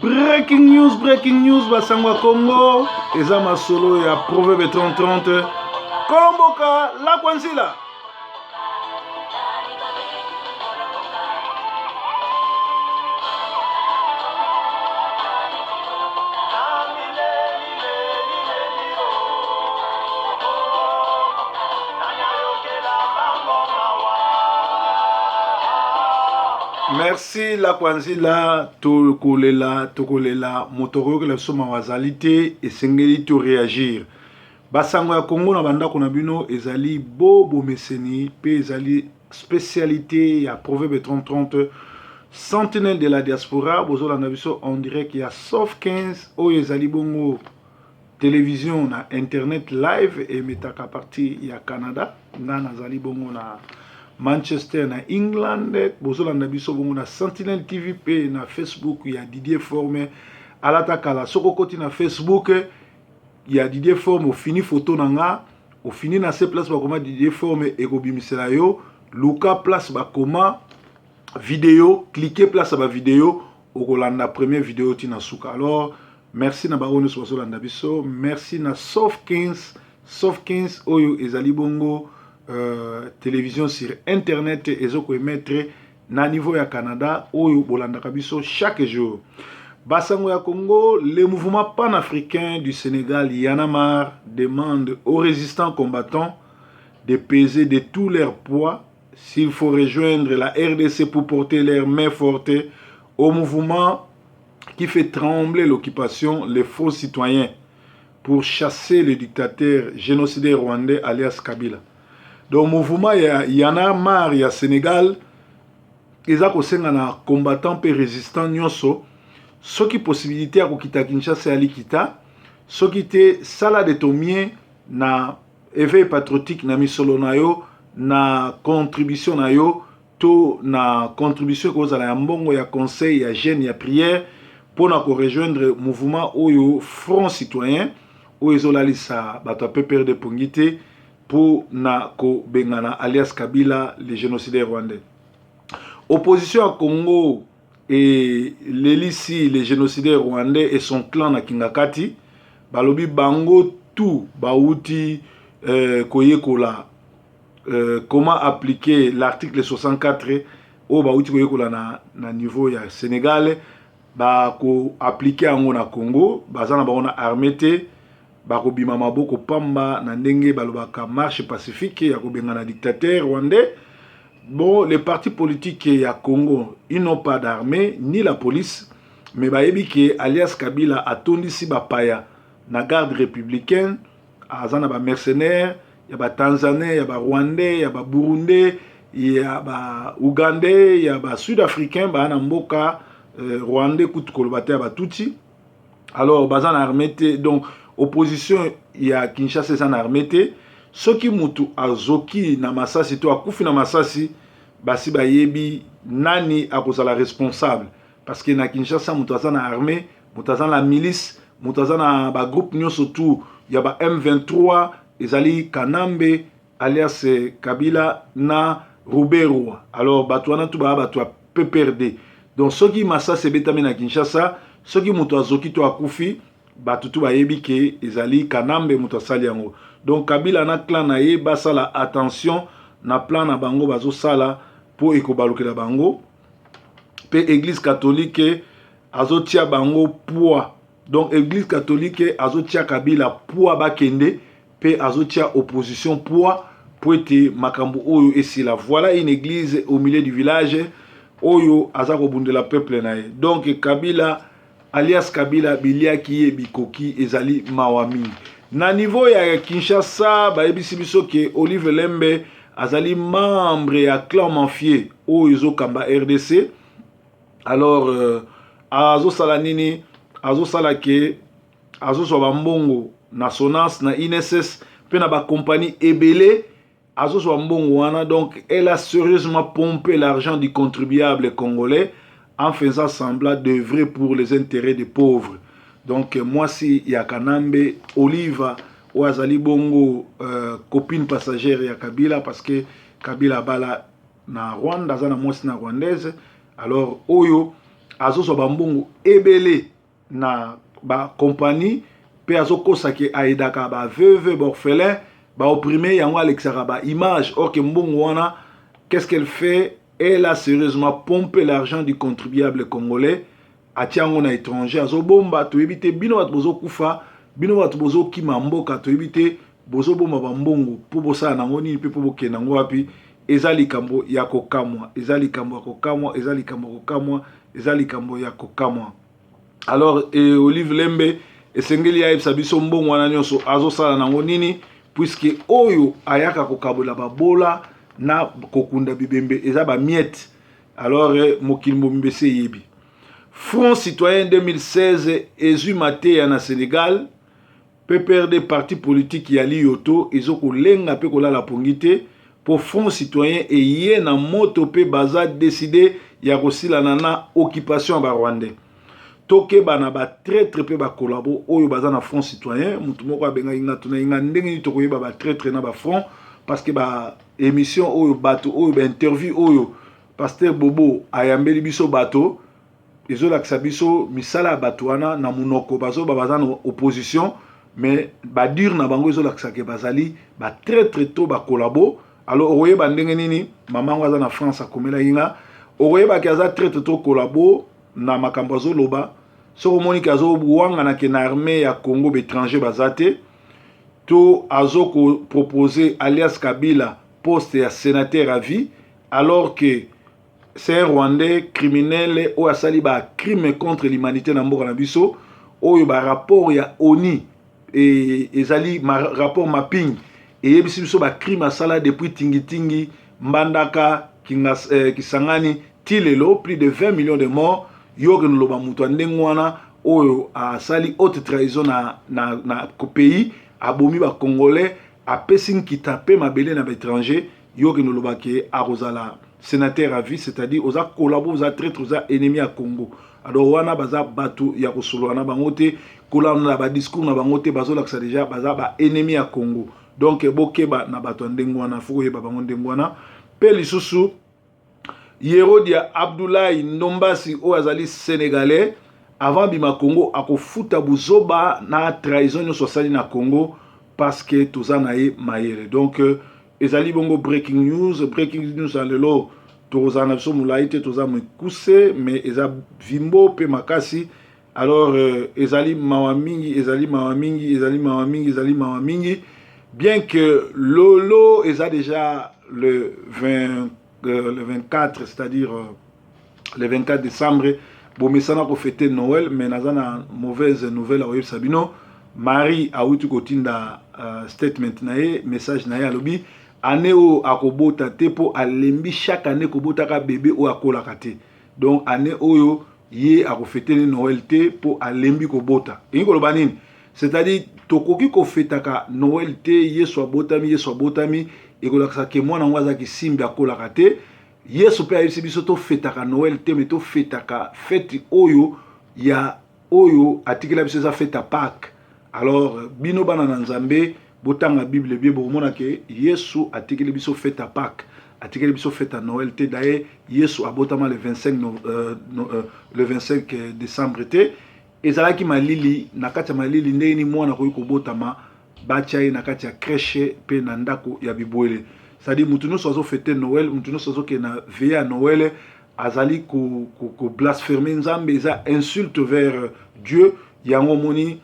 Breaking news, breaking news, basango ya Congo eza masolo ya Proverbe 3030 Kolomboka lakwa nzila. Merci la kwanzila tokolela tokolela moto akoyokela biso mawa azali te esengeli to reagir basango ya Congo na bandako na bino ezali bo bomeseni mpe ezali spécialité ya Proverbe 3030 Sentinelle de la diaspora bozolanda biso en direct ya Soft 15 oyo ezali bongo Television na internet live emetaka à partir ya Canada. Nga nazali bongo na Manchester na England. Bozolanda biso bongo na Sentinel TV pe na Facebook ya Didier Forme. Alata kala soko koti na Facebook ya Didier Forme ofini photo na nga ofini na se place bakoma Didier Forme ekobimisela yo luka place bakoma video cliquer place ya ba video okolanda première video ti na suka alors Merci na baoyo nyonso bazolanda biso. Merci na Soft 15, Soft 15 oyo ezali bongo télévision sur internet ezo ko émettre na niveau ya Canada oyo bolandaka biso chaque jour. Basango ya Congo, le mouvement panafricain du Sénégal Y'en a marre demande aux résistants combattants de peser de tout leur poids s'il faut rejoindre la RDC pour porter leur main forte au mouvement qui fait trembler l'occupation, les faux citoyens, pour chasser le dictateur génocidaire rwandais alias Kabila. Donc mouvement ya Y'en a marre ya Sénégal eza kosenga na combattant pe résistant nyonso soki possibilité ya kokita Kinshasa ya likita soki te sala de ton mieux na éveil patriotique na misolo na yo na contribution na yo to na contribution ekozala ya mbongo ya conseil ya jeune ya prière mpo na korejoindre mouvement oyo front citoyen oyo ezolalisa bato ya PPRD pongi te mpo na kobengana alias Kabila le génocidaire rwandais. Opposition ya Congo elelisi le génocidaire rwandais et son clan na Kingakati balobi bango tout bauti koyekola comment appliquer l'article 64 oyo bauti koyekola na niveau ya Sénégal bako appliquer yango na Congo baza na bango na armée te bakobima maboko pamba na ndenge balobaka marche pacifique ya kobengana dictateur rwandais. Bon, les partis politiques ya Congo, ils n'ont pas d'armée ni la police, mais bayebi ke alias Kabila atondisi bapaya na garde républicaine aza na ba mercenaires ya ba tanzanais ya ba rwandais ya ba burundais ya ba ougandais ya ba sud africain baa na mboka rwandais kutu koloba te ya batutsi. Alors baza na armée te, donc opposition ya Kinshasa eza na armée te. Soki mutu azoki na masasi to akufi na masasi, basi bayebi nani akozala responsable, parce que na Kinshasa mutu aza na armée, mutu aza na milice, mutu aza na ba groupe nyonso tout ya ba M23 ezali Kanambe alias Kabila na Ruberwa. Alors bato wana tu baa bato ya PPRD. Donc soki masasi ebetami na Kinshasa, soki moto azoki to akufi, bato tu bayebi ke ezali Kanambe moto asali yango. Donc Kabila na clan na ye basala attention na plan na bango bazosala mpo ekobalukela bango. Mpe église catholique azotia bango poids. Donc église catholique azotia Kabila poids bakende, mpe azotia opposition poids po ete makambo oyo esila. Voilà une église au milieu du village oyo aza kobundela peuple na ye. Donc Kabila alias Kabila biliaki ye bikoki ezali mawa mingi. Na niveau ya Kinshasa bayebisi biso ke Olive Lembe azali membre ya clan mafieux oyo ezokamba RDC. Alors azosala nini? Azosala ke azozwa bambongo na Sonas na INSS mpe na bakompagnie ebele azozwa mbongo wana. Donc elle a sérieusement pompé l'argent du contribuable congolais en faisant semblant d'œuvrer pour les intérêts des pauvres. Donc mwasi ya Kanambe Oliva oyo azali bongo copine passagère ya Kabila, parce que Kabila abala na Rwanda, aza na mwasi na rwandaise. Alors oyo Azozwa bambongo ebele na bacompagnie mpe azokosa ke aaidaka baveuve, baorphelin, baopprimé. Yango alekisaka baimage. Or ke mbongo wana, qu'est-ce qu'elle fait? Elle a sérieusement pompé l'argent du contribuable congolais, atia yango na étranger, azobomba. Toyebi te, bino bato bozokufa, bino bato bozokima mboka, toyebi te bozobomba bambongo mpo bosala nango nini mpe mpo bokende yango wapi. Eza likambo ya kokamwa, eza likambo ya kokamwa, eza likambo ya kokamwa, eza likambo ya kokamwa. Alors Olive Lembe esengeli ayebisa biso mbongo wana nyonso azosala nango nini, puisque oyo ayaka kokabola babola na kokunda bibembe eza bamiettes. Alors mokili mobimba esi eyebi. Front citoyen 2016 ezwi mateya na Sénégal. PPRD, parti politique ya liyoto, ezokolenga mpe kolala pongi te mpo Front citoyen eye na moto mpe baza décidé ya kosilana na occupation ya Barwandais. Tokeba na batraître mpe bacollabo oyo baza na Front citoyen. Motu moko abengaki nga, tunaki nga ndenge nini tokoyeba batraître na bafront, parce que baémission oyo, bato oyo, bainterview oyo pasteur Bobo ayambeli biso bato, ezolakisa biso misala ya bato wana. Na monoko bazoba baza na opposition, mais badires na bango ezolakisa ke bazali batraître to bacollabo. Alors okoyeba ndenge nini? Mama yango aza na France, akomelaki nga. Okoyebaki aza traître to collabo na makambo azoloba. Soki omoni ke azowangana ke na armée ya Congo baétranger baza te, to azokopropose alias Kabila poste ya sénateur à vie, alors que c'est un Rwandais criminel oyo asali bacrime contre l'humanité na mboka na biso, oyo barapport ya ONU ezali rapport mapping eyebisi biso bacrime asala depuis Tingitingi, Mbandaka, Kisangani ti lelo, plus de 20 millions de morts. Yo okende loba moto ya ndenge wana oyo asali haute trahison na pays, abomi bacongolais, apesi nkita mpe mabele na baétranger, yo okende loba ke akozala sénateur à vie, c'est-à-dire oza collabo, oza traître, oza ennemi ya Congo. Alors wana baza bato ya kosolola na bango te, kolanda na badiscours na bango te, bazolakisa déjà baza baennemi ya Congo. Donc bokeba na bato ya ndenge wana, faut koyeba bango ndenge wana. Mpe lisusu Yerodia Abdoulaye Ndombasi oyo azali Sénégalais, avant bima Congo akofuta buzoba na trahison nyonso asali na Congo, parce que toza na ye mayele. Donc ezali bongo breaking news. Breaking news ya lelo, tokozala na biso molai te, toza mikuse, mais eza vimbo mpe makasi. Alors ezali mawa mingi, ezali mawa mingi, ezali mawa mingi, ezali mawa mingi. Bien que lolo eza déjà le 20, le 24, c'est-à-dire le 24 décembre, bomesana kofêter Noël, mais naza na mauvaise nouvelle akoyebisa bino. Marie awuti kotinda statement na ye, message na ye. Alobi année oyo akobota te mpo alembi chaque année kobotaka bébé oyo akolaka te. Donc année oyo ye akofêter ni Noël te mpo alembi kobota. Elingi koloba nini? C'est-à-dire tokoki kofêtaka Noël te. Yesu abotami, Yesu abotami, ekolakisa ke mwana yango azalaki simbi, akolaka te. Yesu mpe ayebisi biso tofêtaka Noël te, mais tofêtaka fête oyo ya oyo atikela biso, eza fête ya Pâques. Alors bino bana na Nzambe, botanga Bible bien, bokomona ke Yesu atikeli biso fête ya Pâques, atikeli biso fête ya Noël te. D'ailleurs Yesu abotama le 25, no, le 25 décembre te. Ezalaki malili, na kati ya malili ndenge nini mwana akoki kobotama, batia ye na kati ya crèche mpe na ndako ya bibwele? C'est-à-dire motu nyonso azofêter Noël, motu nyonso azokende na veillée ya Noël, azali koblasphémer ko Nzambe, eza insulte vers Dieu. Yango omoni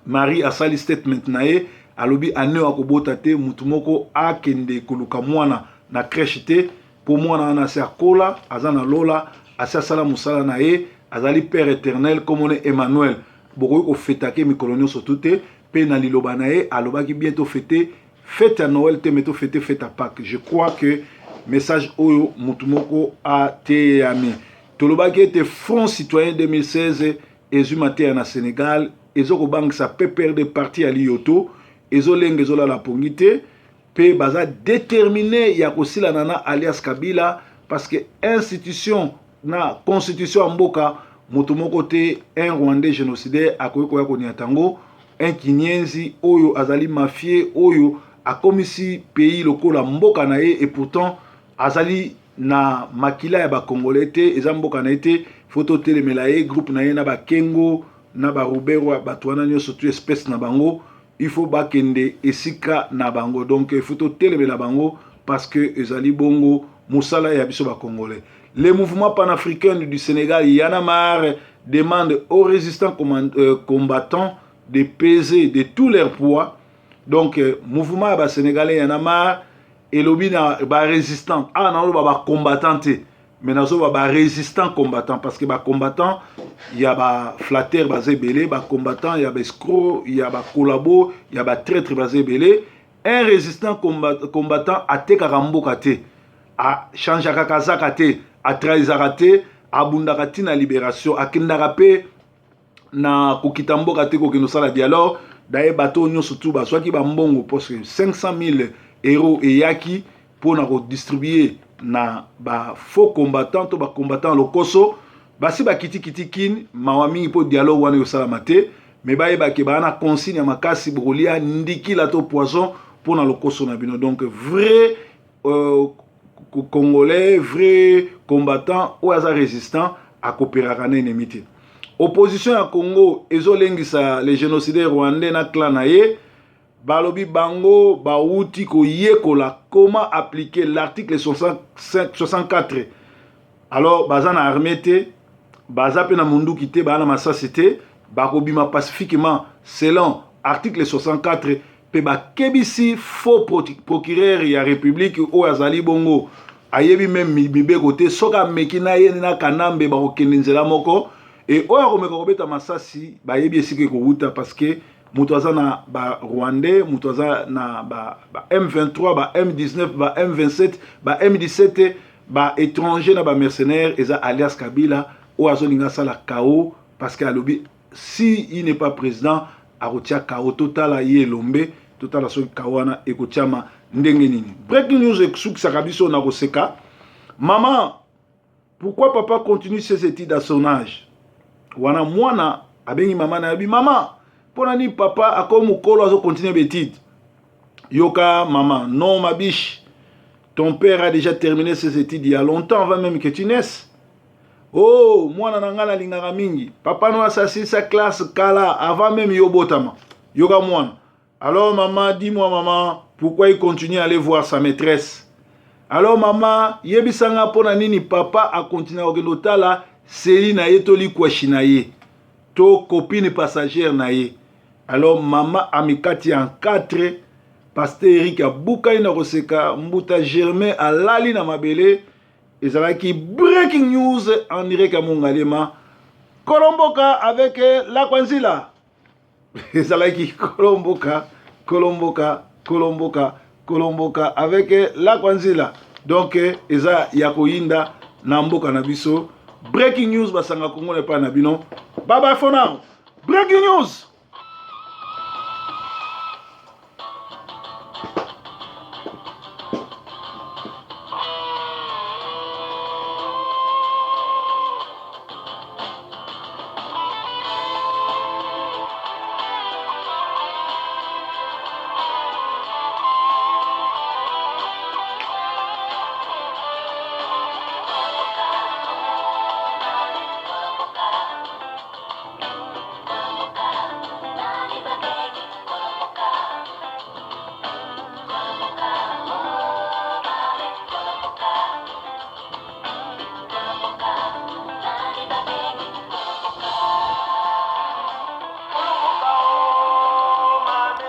Marie asali statement na ye, alobi année oyo akobota te, motu moko akende koluka mwana na crèche te, mpo mwana wana asi akola, aza na lola, asi asala mosala na ye, azali Père éternel, komona Emmanuel. Bokoki kofêtaka mikolo nyonso tu te. Mpe na liloba na ye alobaki bien, tofêter fête ya Noël te, mais tofêter fête ya Pâques. Je crois que message oyo motu moko ateyami. Tolobaki ete Front citoyen 2016 ezwi mateya na Sénégal, ezokobangisa PPRD, parti ya liyoto, ezolenga, ezolala pongi te mpe baza déterminé ya kosilana na alias Kabila, parce que institution na constitution ya mboka, moto moko te, un Rwandais génocidaire, akoki koya koniata yango. Un Kinyenzi oyo azali mafieux, oyo akomisi pays lokola mboka na ye, et pourtant azali Na makila ya bacongolais te, eza mboka na ye te. Faut totelemela ye, groupe na ye na bakengo na baruberwa, bato wana nyonso tu, espèce na bango, il faut bakende esika na bango. Donc il faut totelemela bango parce que ezali bongo mosala ya biso bacongolais. Le mouvement panafricain du Sénégal Y'en a marre demande aux résistants combattants de peser de tout leur poids. Donc mouvement ya basénégalais Y'en a marre elobi na barésistant awa, naoloba bacombattant te, mais nazoba barésistant combattant, parce que bacombattant ya baflatter baza ebele, bacombattant ya baescroc, ya bacollabo, ya batraître baza ebele. Un résistant combattant atekaka mboka te, achangeaka kazaka te, atrahisaka te, abundaka ntina libération, akendaka mpe na kokita mboka te kokende kosala dialogue. Daye bato nyonso tu bazwaki bambongo, parce que 500 000 euros eyaki mpona kodistribue na bafaux combattant to bacombattant lokoso. Basi bakitikiti kini, mawa mingi mpo dialogue wana ekosalama te. Me bayebake baa na consigne ya makasi, bokolia ndikila to poison mpona lokoso na bino. Donc vrai congolais, vrai combattant oyo aza résistant akopéraka na ennemi te. Opposition ya Congo ezolengisa les génocidaires rwandais na clan na ye. Balobi bango bawuti koyekola comment appliquer l'article 64. Alors baza na armée te, baza mpe na munduki te, baa na masasi te, bakobima pacifiquement selon article 64. Mpe bakebisi faux procureur ya république oyo azali bongo, ayebi même mibeko te. Soki ameki na ye na Kanambe, bakokende nzela moko. E oyo akomeka kobeta masasi, bayebi esika ekowuta, parce que moto aza na barwandais, moto aza na ba M23, ba M19, ba M27, ba M17, baétranger na bamercenaire, eza alias Kabila oyo azolinga asala chaos, parce que alobi si il n'est pas président, akotia chaos. Totala ye elombe, totala soki chaos wana ekotiama ndenge nini. Breaking news esukisaka biso na koseka. "Maman, pourquoi papa continue ses études à son âge?" Wana mwana abengi mama na yebi: "Mama, mpo nini papa akomi mokolo, azocontinue baétude?" Yoka mama: "Non, ma biche, ton père a déjà terminé ses études il y a longtemps, avant même que tu naisses." "Oh, mwana na ngai nalingaka mingi, papa no asalisa classe kala, avant même yo botama." Yoka mwana: "Alors maman, dis-moi, maman, pourquoi il continue à aller voir sa maîtresse? Alors mama, yebisanga mpo na nini papa akontinue kokende otala seli na ye to likwashi na ye to copine passagère na ye?" Alors mama amikati en 4. Pasteur Erik abukani na koseka, mbuta Germain alali na mabele. Ezalaki breaking news en direct ya Mongalema Kolomboka avec Lakwanzila. Ezalaki Kolomboka, Kolomboka, Kolomboka, Kolomboka avec Lakwanzila. Donc eza ya koyinda na mboka na biso. Breaking news, basanga Kongo na epai na bino. Bye bye for now. Breaking news.